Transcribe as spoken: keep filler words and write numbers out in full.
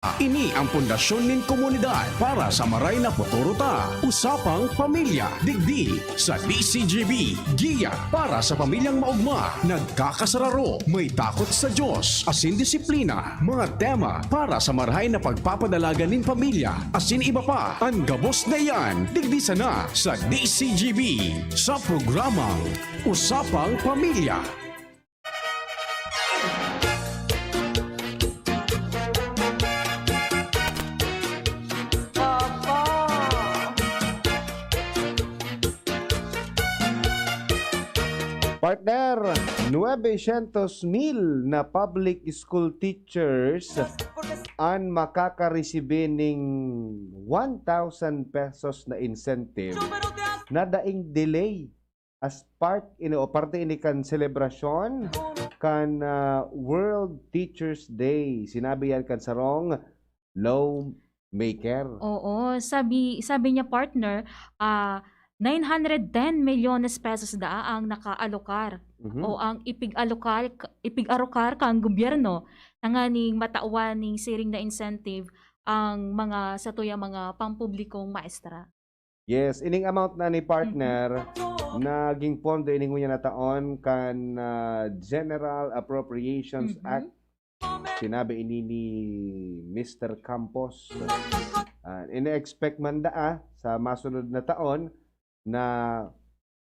Ini ang pundasyon nin komunidad para sa maray na futuro ta. Usapang Pamilya, digdi sa D C G B. Giya para sa pamilyang maogma, nagkakasararo, may takot sa Diyos, asin disiplina. Mga tema para sa marahay na pagpapadalagan nin pamilya, asin iba pa. An gabos na iyan, digdi sana sa D C G B, sa programang Usapang Pamilya. Partner, nuebe syentos mil na public school teachers an makakaresibi ning one thousand pesos na incentive na daing delay as part ini o parte ini kan selebrasyon kan ah, World Teachers Day. Sinabi yan kan sarong lawmaker. Oo, sabi sabi niya, partner, ah, nine hundred ten milyones pesos daa ang nakaalocar Mhm. o ang ipig-alocar ipig-arocar kan gobyerno tanganing matawan ning siring na incentive ang mga satuyang mga pampublikong maestra. Yes, ining amount na ni partner naging pondo ini ngunyan na taon kan ah, General Appropriations Mhm. Act. Sinabi ini ni Mister Campos. Ah, ina-expect man daa sa masunod na taon na